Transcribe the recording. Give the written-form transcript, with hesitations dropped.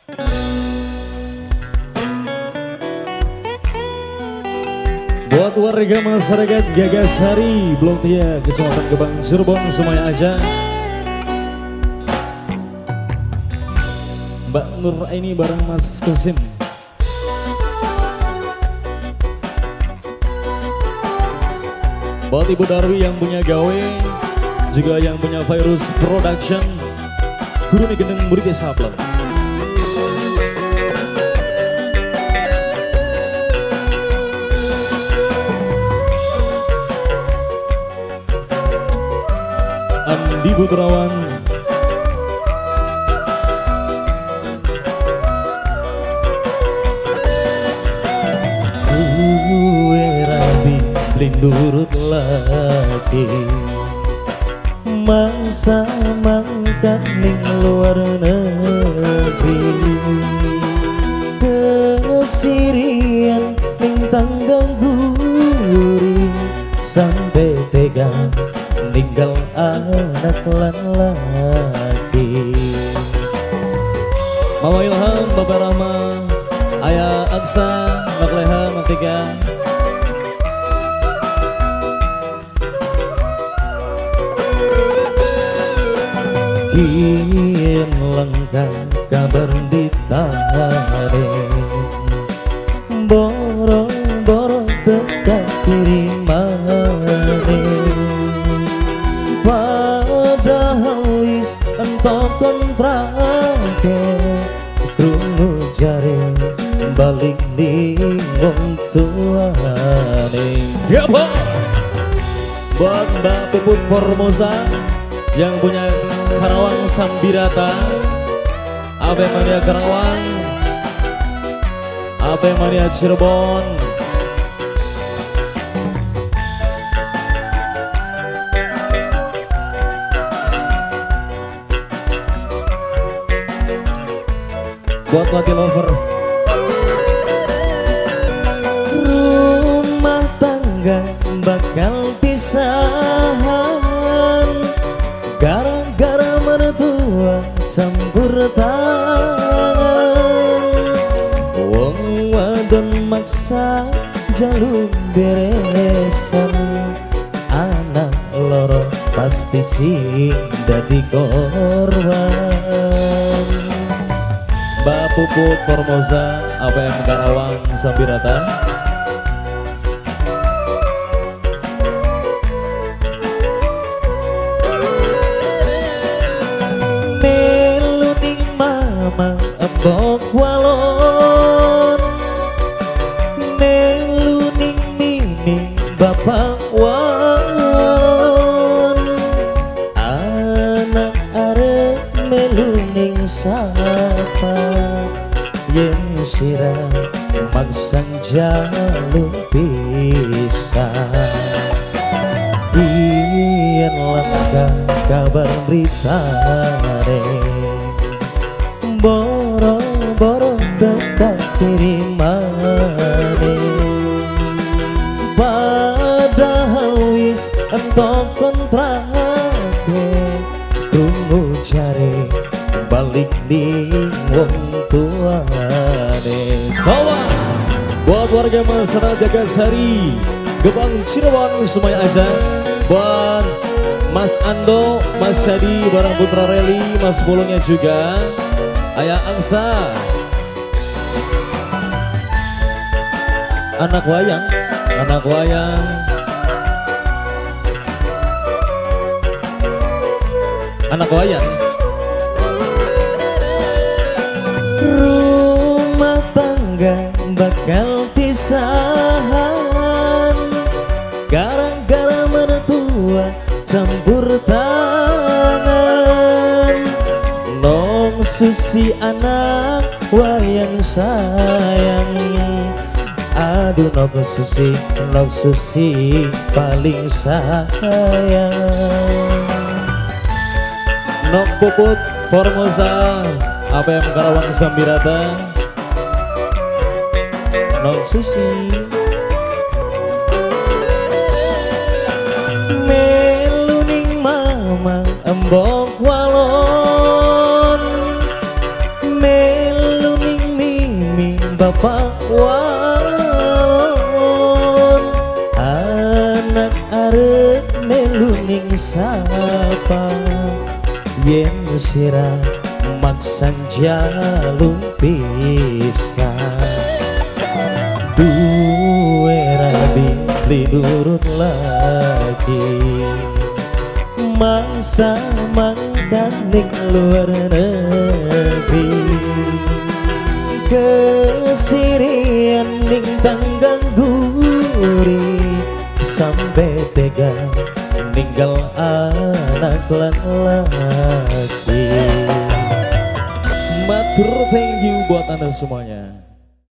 Buat warga masyarakat Gagasari, Blok 3, Kecamatan Gebang, Cirebon semuanya aja. Mbak Nur ini bareng Mas Kosim. Buat Ibu Darwi yang punya gawe, juga yang punya Virus Production, Gurune Gendeng Murike Sableng. Andi Putrawan, Duwe rabi lindurut lagi, masa mangkat ning luar negeri, kesirian ning tanggang guri, sampai tega ninggal anak lan laki. Mama Ilham, Bapak Rama, Ayah Aksa, Mbak Leha, Mbak Tiga. Kian langka kabar ditare, boro-boro teka kirimane, padahal wis entok kontrake, krungu jare balik ning wong tuane. Ya Pak. Buat Mbak Puput Formosa yang punya Karawang Sambirata, Abe Mania Karawang, Abe Mania Cirebon. Buat Lucky Lover. Rumah tangga bakal pisahan gara-gara mertua campur tangan, wong wadon maksa jaluk beresan, anak loro pasti sing dadi korban. Mbak Puput Formosa, APM Karawang Sambirata. Melu ning mama embok walon, melu ning mimi bapak walon, anak arep melu ning sapa, yen sira maksa jaluk pisah. Yen langka kabar beritane, boro-boro teka kirimane, padahal wis entok kontrake, krungu jare balik ning wong tuane. Bawa buat warga masyarakat Gagasari, Gebang Cirebon semuanya aja. Buat Mas Ando, Mas Syadi, barang Putra Reli, Mas Bolongnya juga, Ayah Angsa, anak wayang, anak wayang, anak wayang. Rumah tangga bakal pisahan gara-gara mertua campur tangan, nong susi anak wayang sayang, aduh nok susi paling sayang. Nok Puput Formosa, APM Karawang Sambirata, Nok Susi. Melu ning mama embok walon, melu bapak walon. Anak arep melu ning sapa yen sira maksa njaluk pisah. Duwe rabi beli nurut lagi, masa mangkat ning luar negeri. Kesirian ning tanggang guri, sampai tega ninggal anak lan laki. Matur, thank you buat Anda semuanya.